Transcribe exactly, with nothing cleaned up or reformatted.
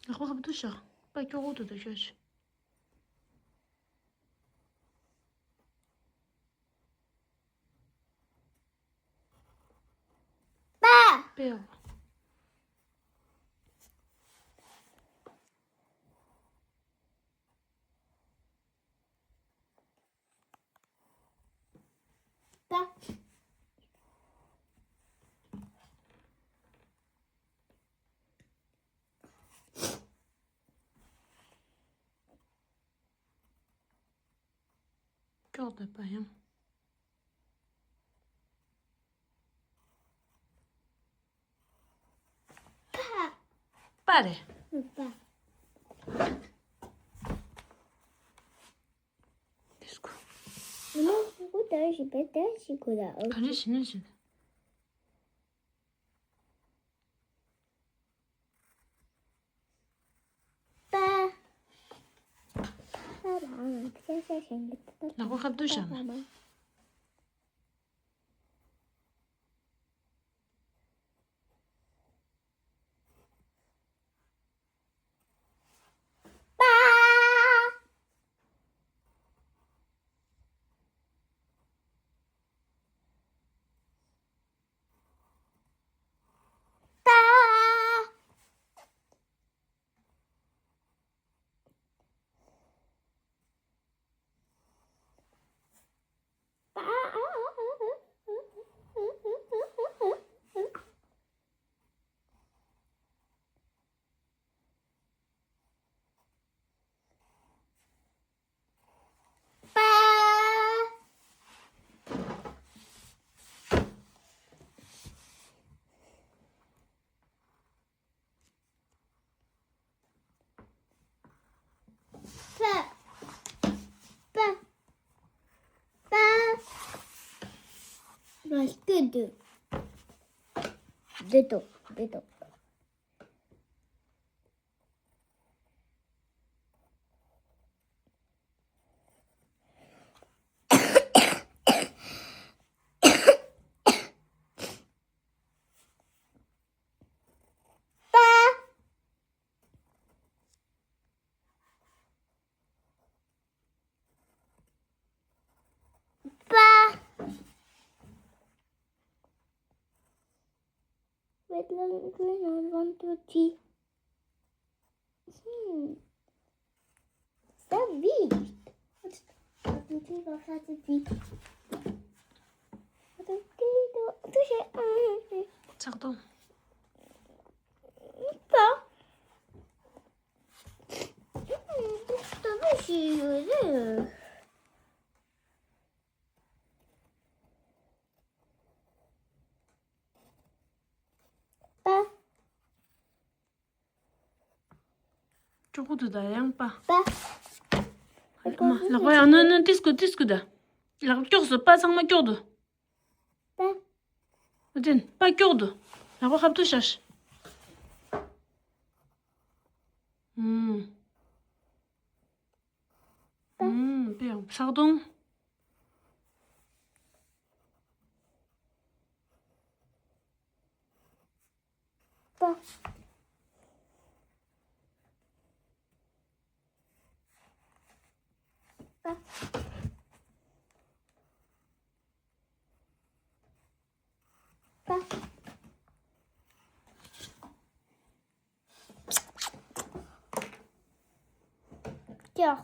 ལག་པ་ཁ་བུ་ཤ། པ་ཀྱོག་གུ་དུ་དུ་ཤ་ཤ། པ། པེའོ། པ། ཀྱོག་དང་པ་ཡང་། པ། པ་རེད། པ། དེ་སྐུ། ཨ་མ་ཁོ་ད་ཞིག་པ་ད་ཞིག་གོ་ད་ཨོ། ག་རེ་ཞིག་ནས་ཞིག་པ། པ་ལ་ཤ་ཤ་ཞིང་གི་པ། ལག་པ་ཁ་བུ་ཤ་མ། པ། པ། པ། པ། པ། པ། པ། ང་སྐད་འདུག་འདི་འདུག་འདི་འདུག་པ། པ། Wait, let me count one, two, three. Hmm. So weak. ཕྱག་སྟོང་། ཀྱོག་གུ་དུ་ད་ཡང་པ། པ། ཨ་མ་ལག་པ་ཡང་ནོན་ནོན་ཏིས་ཀུ་ཏིས་ཀུ་ད། ལག་ཀྱོག་སུ་པ་ཚང་མ་ཀྱོག་དུ། པ། ཨ་དེན་པ་ཀྱོག་དུ། ལག་པ་ཁ་བུ་ཤ་ཤ། ཨུམ། པ། ཨུམ། པེ་ཡང་ཕྱག་སྟོང་། པ། པ།